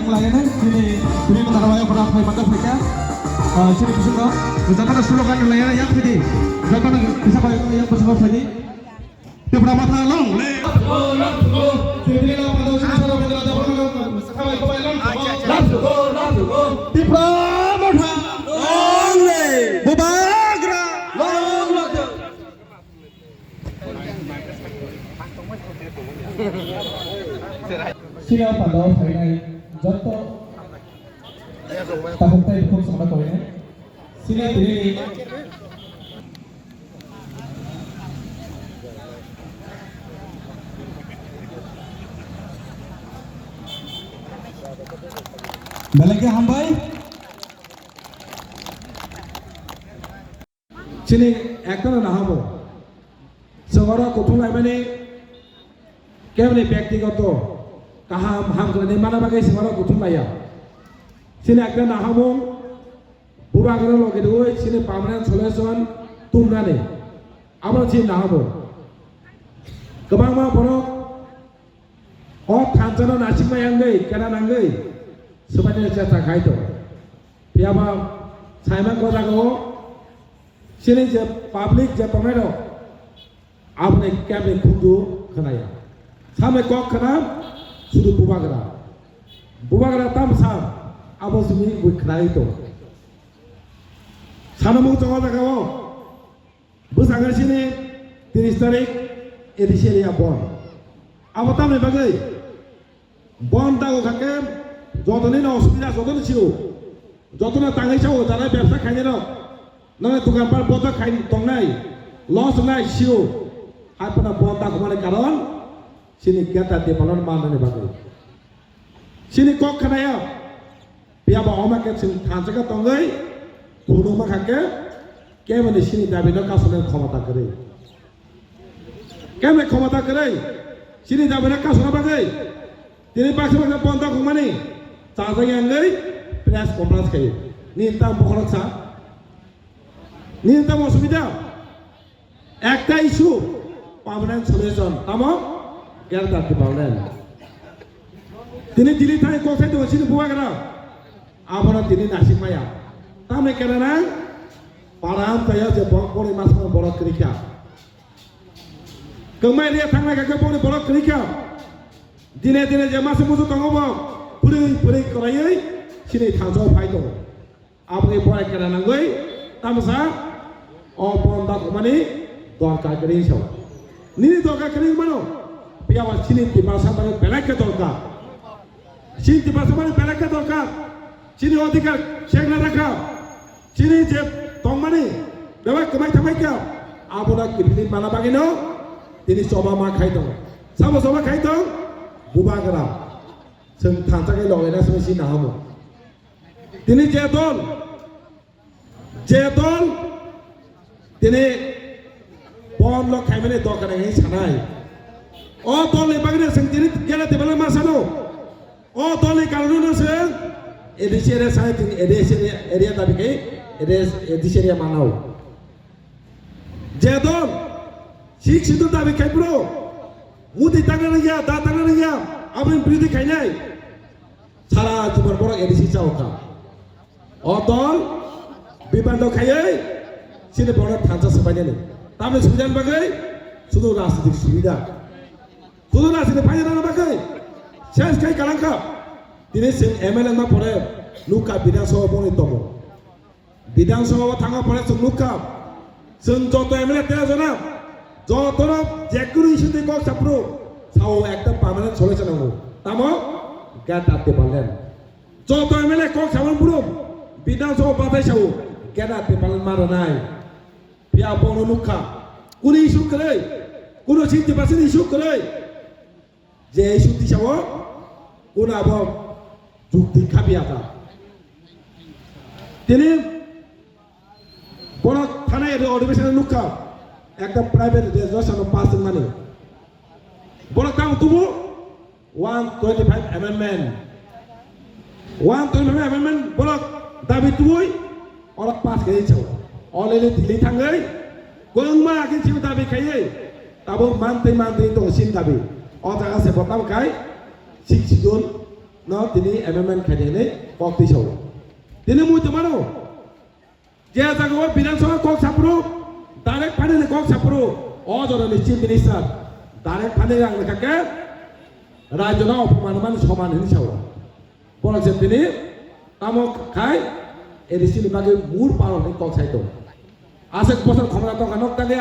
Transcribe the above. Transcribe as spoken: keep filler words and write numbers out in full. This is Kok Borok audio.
Lainai, chini, chini mata rwaya pura phai mata phaikha. Ah, chini bisingo, jotoni slogan lainai yang phidi. Jotoni kisa bai yang bisingo phidi. Tipra Motha long live. Tipra Motha long live. Bubagra long live. Sini pandao phainai jotto takhuk tei bukhuk songno koinai. Sini tini belai khe hambai. Chini ekta no nahamo. Chwng oro kuthum laimani keboni byaktigoto kaham hamkrai ni mana bagwi chwng oro kuthum laiya. Chini ekta nahamung bubagra logi rwui chini permanent solution tumnani. Abo chini nahamung. Kwbangma borok o thansa no nasikma yangwi kena nangwi swbaini chesta khai tongo. Phiya ba saimang ko jaga o chini je public je tongnai rok aboni kebni khunju khwnaya. Samai kok khna sudu bubagra. Bubagra tam sa abo simi bui khnai to. Sanamung tongo jaga o. Bwskango chini tris tarik A D C area bond. Abo tamni bagwi bond dago kha khe jotoni no osubida jotoni sio. Jotoni tangwi sao jara bebsa khainai rok. Nang dukan par boto khai tongnai. Loss nai sio. Hai phano bond dago mani karon chini geta de balon manani bagwi. Chini kok khnaya. Phiya ba omo khe chwng thansa khe tongwi phunukma kha khe keboni chini dabi no kasonani khomota kwrwi. Keboni khomota kwrwi chini dabi no kasona bagwi tini baksa baksa bondok wngmani chajak yangwi press conference khaio. Nini tamo bokhorok sa? Nini tamo osubida? Ekta issue, permanent solution, tamo? Greater Tipraland. Tini Delhi thai kok thai tongo chini bubagra. Abono tini nasik maya. Tamni kena na? Para amchaya je bo-, boni masma borok kwrwi kha. Kwmai riya thangnai kha khe boni borok kwrwi kha. Dine dine je masa musu tongo bo, phwrwi phwrwi kwraiwi chini thansa o phai tongo. Aboni borai kena nangwi tamsa o bondok wngmani dorkar kwrwi sao. Nini dorkar kwrwi wngmano, phiya ba chini Tiprasa mani belai khe dorkar. Chini Tiprasa mani belai khe dorkar. Chini odhikar chekna rakha. Chini je tongmani bebak kwmai thamai kha. Abono kiphilwi mana bagwino tini choba ma khai tongo. Sabo choba khai tong? Bubagra. Chwng thansa khe logaina simi si nahamo. Tini je dol, je dol, tini bondok khaimani dorkar hinwi sanai. O dolni bagwino chwng tini gera tibala ma sano. O dolni karono chwng A D C area sanai, tini A D C area, area dabi khai A D C, A D C area manao. Je dol, sik situ dabi khai bro, mudi tangna rwngya, da tangna rwngya, aboni birodhi khainai. Sara jibon borok A D C chao kha. O dol bibando khaiwi chini borok thansa swbainani. Tamni subidani bagwi sudu rajnitik subida. Sudu rajnitik phainani bagwi ses khai kalang kha. Tini chwng M L A wngma pore nukha Bidhan Sabha boni tomo. Bidhan Sabha o thangma pore chwng nukha, chwng joto M L A tera jona, jotono jekunu issue twi kok saphuru, sao ekta permanent solution nango. Tamo? Greater Tipraland. Joto M L A kok samani phuru, Bidhan Sabha batai sao, Greater Tipraland ma rwnai. Phiya bono nukha, kunu issue kwrwi, kunu sixty percent issue kwrwi. Je issue tisao, kunu abo jukti khapiya ta. Tini borok thana ede odibesano nukha, ekta private resolution pass wngmani. Borok tamo tubu one twenty-five amendment. One twenty-five amendment borok dabi tubui, oro pass khe sao. Already Delhi thangwi, kwbangma khe sini dabi khaiwi, tabuk mantwi mantwi tongo sini dabi. O jaga se bottom khai, six schedule, no tini amendment khaidi hinwi kok twi sao. Tini mui tongmano je jaga o Bidhan Sabha kok saphuru, direct phani ni kok saphuru, o jora ni Chief Minister direct phani ang lekha khe rajyo no opoman mani soman hinwi sao. Borok je tini tamo khai A D C ni bagwi mur paro hinwi kok sai tongo. Aswk bosor khomra tongkha nok tangwi